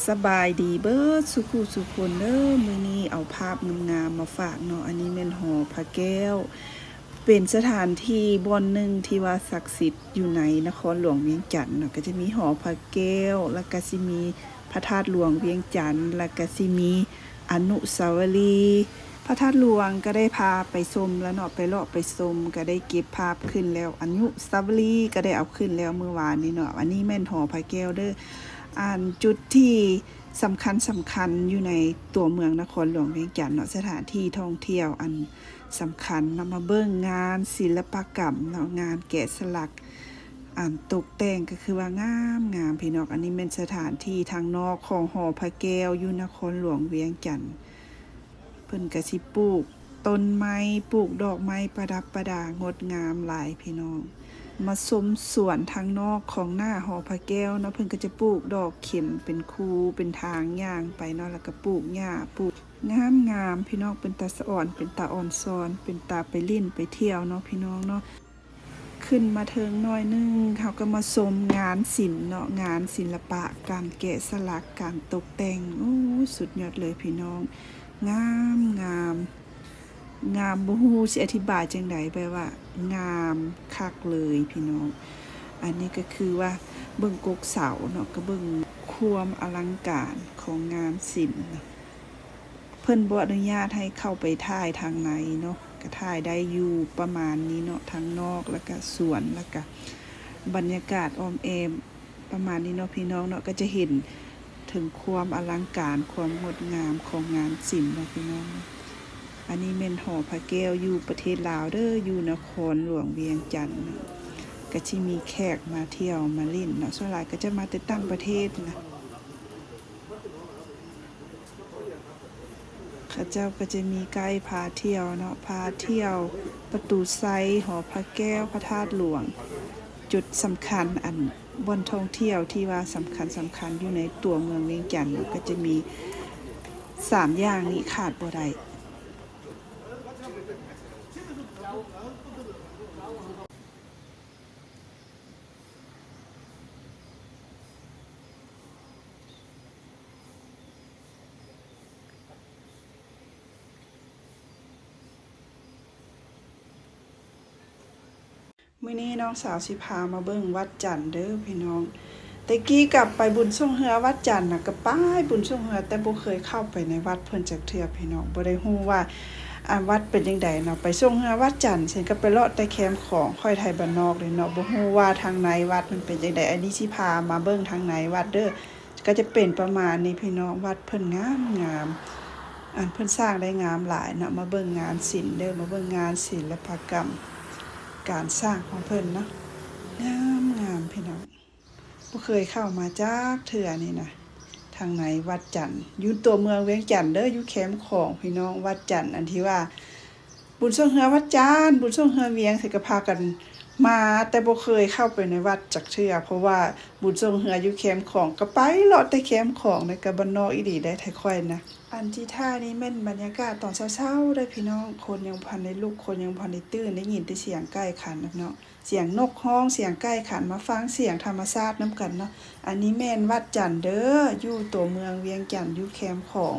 ສະບາຍດີເບິດສູ່ຄູ່ສູ່ຄົນເດີ. ມື້ນີ້ເອົາພາບງາມໆມາຝາກເນາະ. ອັນນີ້ແມ່ນຫໍພະແກ້ວ ເປັນສະຖານທີ່ບ່ອນໜຶ່ງທີ່ວ່າສັກສິດຢູ່ໃນນະຄອນຫຼວງວຽງຈັນເນາະ. ກໍຈະມີຫໍພະແກ້ວ ແລ້ວກໍຊິມີພະທາດຫຼວງວຽງຈັນ ແລ້ວກໍຊິມີອະນຸສາວະລີ ພະທາດຫຼວງກໍໄດ້ພາໄປຊົມແລ້ວເນາະ, ໄປເລາະໄປຊົມ ກໍໄດ້ເກັບພາບຂຶ້ນແລ້ວ, ອະນຸສາວະລີກໍໄດ້ເອົາຂຶ້ນແລ້ວມື້ວານນີ້ເນາະ. ອັນນີ້ແມ່ນຫໍພະແກ້ວເດີ. ອັນຈຸດທີ່ສຳຄັນສຳຄັນຢູ່ໃນຕົວເມືອງນະຄອນຫຼວງວຽງຈັນເນາະ, ສະຖານທີ່ທ່ອງທ່ຽວອັນສຳຄັນເນາະ, ມາເບິ່ງງານສິລະປະກຳເນາະ, ງານແກະສະຫຼັກ ອັນຕົກແຕ່ງກໍຄືວ່າງາມໆ ພີ່ນ້ອງ. ອັນນີ້ແມ່ນສະຖານທີ່ທາງນອກຂອງຫໍພະແກ້ວຢູ່ນະຄອນຫຼວງວຽງຈັນ. ເພິ່ນກະຊິປູກຕົ້ນໄມ້ ປູກດອກໄມ້ປະດັບປະດາງົດງາມຫຼາຍພີ່ນ້ອງ. ມາຊົມສວນທາງນອກຂອງໜ້າຫໍພະແກ້ວເນາະ, ເພິ່ນກໍຈະປູກດອກເຂັມເປັນຄູເປັນທາງຍ່າງໄປເນາະ, ແລ້ວກໍປູກຫຍ້າ ປູກງາມໆ ພີ່ນ້ອງ, ເປັນຕາສະອອນ ເປັນຕາອອນຊອນ ເປັນຕາໄປຫຼິ້ນໄປທ່ຽວເນາະ ພີ່ນ້ອງເນາະ. ຂຶ້ນມາເທິງໜ້ອຍໜຶ່ງ ເຮົາກໍມາຊົມງານສິນເນາະ, ງານສິລະປະ ການແກະສະຫຼັກ ການຕົກແຕ່ງ. ໂອ້ຍ ສຸດຍອດເລີຍພີ່ນ້ອງ, ງາມໆ ງາມ ບໍ່ຮູ້ຊິອະທິບາຍຈັ່ງໃດ, ແບບວ່າງາມຄັກເລີຍພີ່ນ້ອງ. ອັນນີ້ກໍຄືວ່າເບິ່ງກົກເສົາເນາະ, ກໍເບິ່ງຄວາມອະລັງການຂອງງານສິນ. ເພິ່ນບໍ່ອະນຸຍາດໃຫ້ເຂົ້າໄປຖ່າຍທາງໃນເນາະ, ກໍຖ່າຍໄດ້ຢູ່ປະມານນີ້ເນາະ, ທາງນອກ ແລ້ວກະສວນ ແລ້ວກະບັນຍາກາດອ້ອມແອ້ມປະມານນີ້ເນາະ ພີ່ນ້ອງເນາະ. ກໍຈະເຫັນເຖິງຄວາມອະລັງການ ຄວາມງົດງາມຂອງງານສິນເນາະ ພີ່ນ້ອງ. ອັນນີ້ແມ່ນຫໍພະແກ້ວຢູ່ປະເທດລາວເດີ, ຢູ່ນະຄອນຫຼວງວຽງຈັນ. ກໍຊິມີແຂກມາທ່ຽວມາຫຼິ້ນເນາະ, ສ່ວນຫຼາຍກໍຈະມາແຕ່ຕ່າງປະເທດນະ. ເຂົາເຈົ້າກໍຈະມີໄກດ໌ພາທ່ຽວເນາະ, ພາທ່ຽວປະຕູໄຊ, ຫໍພະແກ້ວ, ພະທາດຫຼວງ, ຈຸດສຳຄັນ ອັນບ່ອນທ່ອງທ່ຽວທີ່ວ່າສຳຄັນໆ ຢູ່ໃນຕົວເມືອງວຽງຈັນເນາະ, ກໍຈະມີສາມຢ່າງນີ້ຂາດບໍ່ໄດ້. ມື້ນີ້ນ້ອງສາວຊິພາມາເບິ່ງວັດຈັນເດີພີ່ນ້ອງ. ແຕ່ກີ້ກັບໄປບຸນຊ່ວງເຮືອວັດຈັນນະ, ກໍໄປບຸນຊ່ວງເຮືອ ແຕ່ບໍ່ເຄີຍເຂົ້າໄປໃນວັດເພິ່ນຈັກເທື່ອພີ່ນ້ອງ, ບໍ່ໄດ້ຮູ້ວ່າ ອັນ ວັດເປັນຈັ່ງໃດເນາະ. ໄປຊ່ວງເຮືອວັດຈັນ ເຊິ່ງກໍໄປເລາະແຕ່ແຄມຂອງ, ຂ້ອຍໄທບ້ານນອກເດ້ເນາະ, ບໍ່ຮູ້ວ່າທາງໃນວັດມັນເປັນຈັ່ງໃດ. ອັນນີ້ຊິພາມາເບິ່ງທາງໃນວັດເດີ. ກໍຈະເປັນປະມານນີ້ພີ່ນ້ອງ, ວັດເພິ່ນງາມໆ, ອັນ ເພິ່ນສ້າງໄດ້ງາມຫຼາຍເນາະ. ມາເບິ່ງງານສິນເດີ, ມາເບິ່ງງານສິລະປະກຳ ການສ້າງຂອງເພິ່ນເນາະ, ງາມໆ ພີ່ນ້ອງ. ບໍ່ເຄີຍເຂົ້າມາຈັກເທື່ອນີ້ນະ. ທາງໃນວັດຈັນ ຢູ່ຕົວເມືອງວຽງຈັນເດີ, ຢູ່ແຄມຂອງພີ່ນ້ອງ. ວັດຈັນ ອັນທີ່ວ່າບຸນຊ່ວງເຮືອວັດຈັນ, ບຸນຊ່ວງເຮືອວຽງ ໃສກໍພາກັນມາ, ແຕ່ບໍ່ເຄີຍເຂົ້າໄປໃນວັດຈັກເທື່ອ, ເພາະວ່າບຸນຊ່ວງເຮືອຢູ່ແຄມຂອງ ກໍໄປເລາະແຕ່ແຄມຂອງ, ແລ້ວກໍບ້ານນອກອີ່ຫຼີໄດ໋ ໄທຂ້ອຍນະ. ອັນທີ່ຖ່າຍນີ້ແມ່ນບັນຍາກາດຕອນເຊົ້າໆເດີພີ່ນ້ອງ, ຄົນຍັງບໍ່ທັນໄດ້ລຸກ, ຄົນຍັງບໍ່ທັນໄດ້ຕື່ນ, ໄດ້ຍິນແຕ່ສຽງໄກ່ຂັນນະເນາະ. ສຽງນົກຮ້ອງ, ສຽງໄກ່ຂັນ, ມາຟັງສຽງທຳມະຊາດນຳກັນເນາະ. ອັນນີ້ແມ່ນວັດຈັນເດີ, ຢູ່ຕົວເມືອງວຽງຈັນ, ຢູ່ແຄມຂອງ.